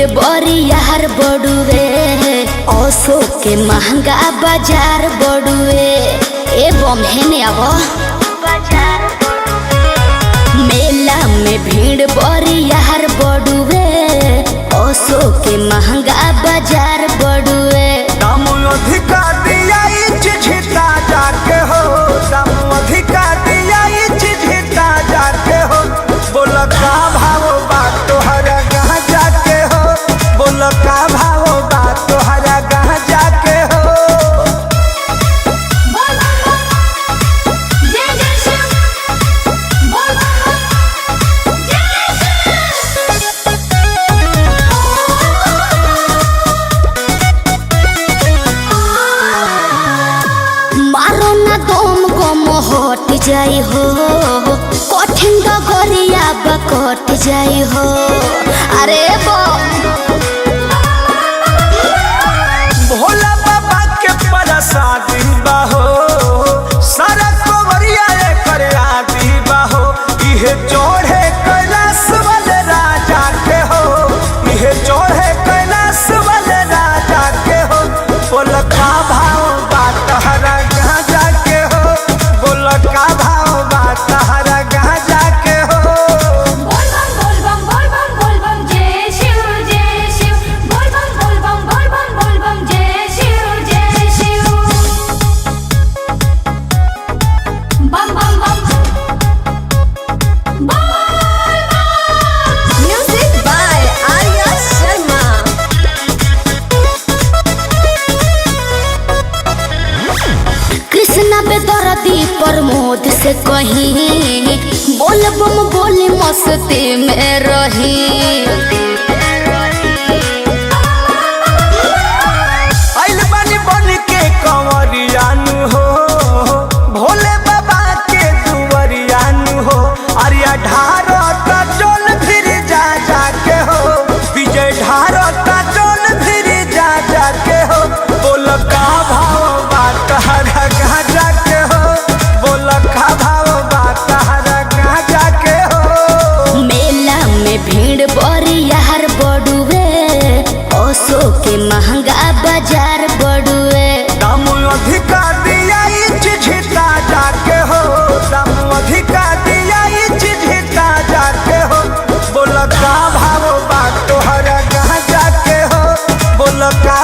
भीड़ बरियार बड़ुए, असो के महंगा बाजार बड़ुए। ए बम हेने आव। मेला में भीड़ बरियार बड़ुए, असो के महंगा बाजार बड़ुए। दाम अधिका दिया ई चिझिता जाके हो, दाम अधिका दिया ई चिझिता जाके हो। बोल का भाव बा तोहरा कहाँ जाके हो, बोल का भाव बा तोहरा कहाँ जाके हो। मारो ना दम गम हट जाई हो, कठिन डगरिया बकट जाई हो। अरे बम भोला बाबा के प्रसादी बाहो, सारा कोवरिया एकर आदि बाहो। इहे चढ़े कैलाश वाले राजा के हो, इहे चढ़े कैलाश वाले राजा के हो। बोल का भाव बा तहरा गाजा के हो, बोल का भाव बा तहरा गाजा के हो। बोल बम बोल बम बोल बम बोल बम जय शिव जय शिव, बोल बम बोल बम बोल बम बोल बम जय शिव जय शिव। बम बम बम बोल बम। Music by Arya Sharma. Krishna बेदर्दी प्रमोद से कहीं, बोल बम बोली मस्ती में रही। आइल बानी बन के कंवरियानु हो, भोले बाबा के दुवरियानु हो। आर्या ढारत जल फिर जा जा के हो, विजय ढारत जल फिर जा जा के हो। बोल का भाव बा तहरा गाजा के हो, बोल का भाव बा तहरा गाजा के हो। मेला में भीड़ बरियार बड़ुए, असो के महंगा बाजार बड़ुए। दाम अधिका दिया ई चिझिता जाके हो, दाम अधिका दिया ई चिझिता जाके हो। बोल का भाव बा तोहरा कहाँ जाके हो, बोल का